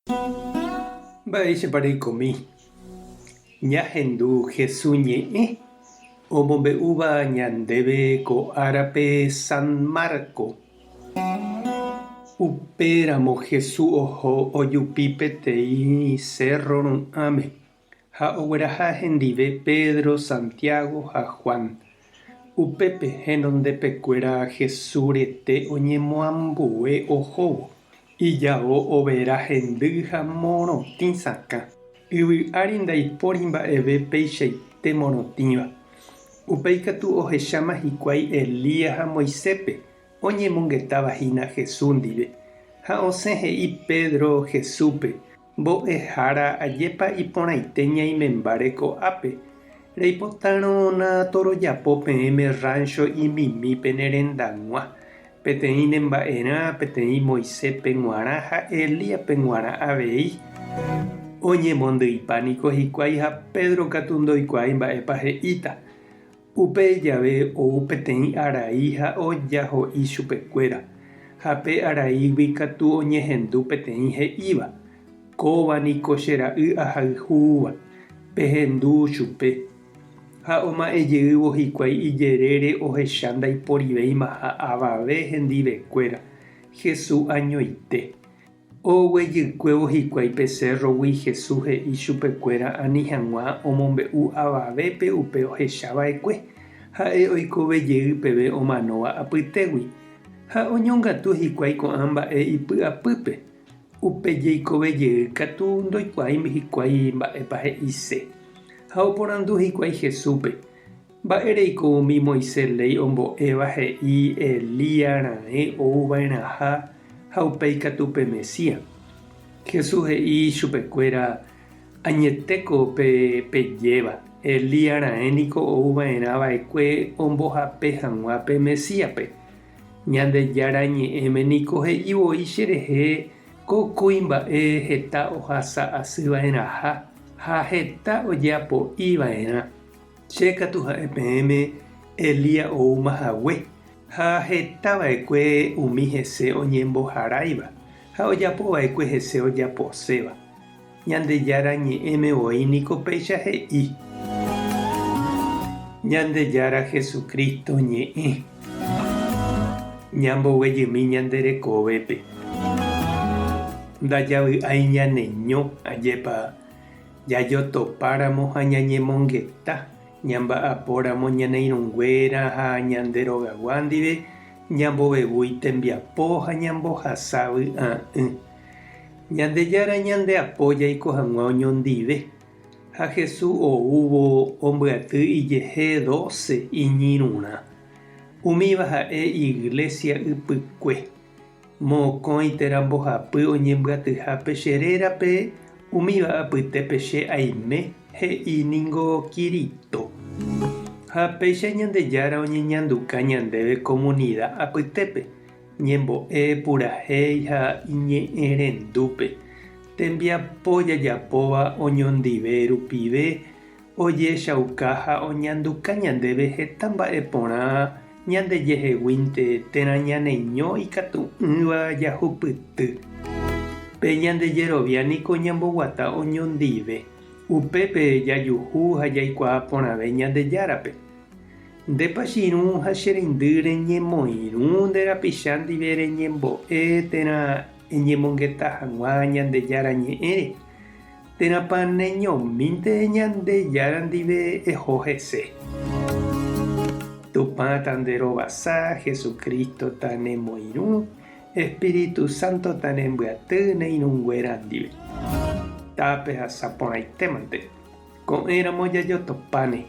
Mba'éichapa reikomi ñahendu Hesu ñe'ẽ omombe'úva ñandéve ko árape San Marco? Upéramo Hesu oho ojupi peteĩ sérro ru'ãme ha ogueraha hendive Pedro, Santiago ha Juan. Upépe henondepekuéra Hesu rete oñemoambue ohóvo. Ijao overa hendy ha morotĩ sakã. Yvy ári ndaipóri mba'eve peichaite morotĩva. Upéi katu ohecháma hikuái Elías ha Moiséspe, oñemongetáva hína Jesús ndive. Ha osẽ he'i Pedro Jesúspe, Mbo'ehára, ajépa iporãite ñaimembáre ko'ápe. Reipotárõ na torojapo peẽme ráncho imimi pene rendag̃ua, Peteĩ ne mba'erã, peteĩ Moiséspe g̃uarã ha Elíaspe g̃uarã avei. Oñemondyipa niko hikuái ha Pedro katu ndoikuaái mba'épa he'íta. Upe jave ou peteĩ arai ha ojaho'i chupekuéra, ha pe araígui katu oñehendu peteĩ he'íva, Kóva niko che ra'y ahayhúva, pehendu chupe. Ha oma'ẽ jeývo hikuái ijerére ohecha ndaiporivéimaha avave hendivekuéra, Jesús añoite. Oguejykuévo hikuái pe sérrogui Jesús he'i chupekuéra ani hag̃ua omombe'u avavépe upe ohecha va'ekue, ha'e oikove jey peve omanóva apytégui. Ha oñongatu hikuái ko'ã mba'e ipy'apýpe. Upe jeikove jey katu ndoikuaáimi hikuái mba'épa he'ise. Ha oporandu hikuái Jesúspe, Mba'éreiko umi Moisés léi ombo'éva he'i Elías raẽ ou va'erãha ha upéi katu pe Mesías? Jesús he'i chupekuéra, Añetéko pe pejéva, Elías raẽ niko ou va'erã va'ekue ombohape hag̃ua pe Mesíaspe. Ñandejára Ñe'ẽme niko he'i voi cherehe ko kuimba'e heta ohasa asy va'erãha ha heta ojeapo'i va'erã. Che katu ha'e peẽme Elías oúma hague, ha heta va'ekue umi hese oñemboharáiva ha ojapo va'ekue hese ojaposéva. Ñandejára Ñe'ẽme voi niko péicha he'i. Ñandejára Jesucristo ñe'ẽ. Ñamboguejymi ñande rekovépe. Ndajavy'ái ñaneño, ajépa jajotopáramo ha ñañemongeta, ñamba'apóramo ñane irũnguéra ha ñande rogagua ndive, ñambovevúi tembiapo ha ñambohasa vy'a'ỹ. Ñandejára ñandeapo jaiko hag̃ua oñondive, ha Jesús oúvo ombyaty ijehe dóse iñirũrã. Umíva ha'e iglésia ypykue. Mokõi térã mbohapy oñembyatyhápe che rérape, umíva apytépe che aime, he'i ningo Kirito. Ha péicha Ñandejára oñeñanduka ñandéve komunida apytépe. Ñembo'e, purahéi ha iñe'ẽrendúpe. Tembiapo jajapóva oñondive rupive ojechauka ha oñanduka ñandéve heta mba'e porã ñandejeheguínte térã ñaneño ikatu'ỹva jahupyty. Pe ñande jerovia niko ñamboguata oñondive, upépe jajuhu ha jaikuaa porãve Ñandejárape. Ndépa che irũ ha che reindy reñemoirũ nde rapicha ndive reñembo'e térã eñemongeta hag̃ua Ñandejára Ñe'ẽre, térãpa neñomínte Ñandejára ndive eho hese? Tupã tanderovasa, Jesucristo tanemoirũ, Espíritu Santo tanembyaty ne irũnguéra ndive. Tapehasa porãitémante. Ko'ẽramo jajotopáne.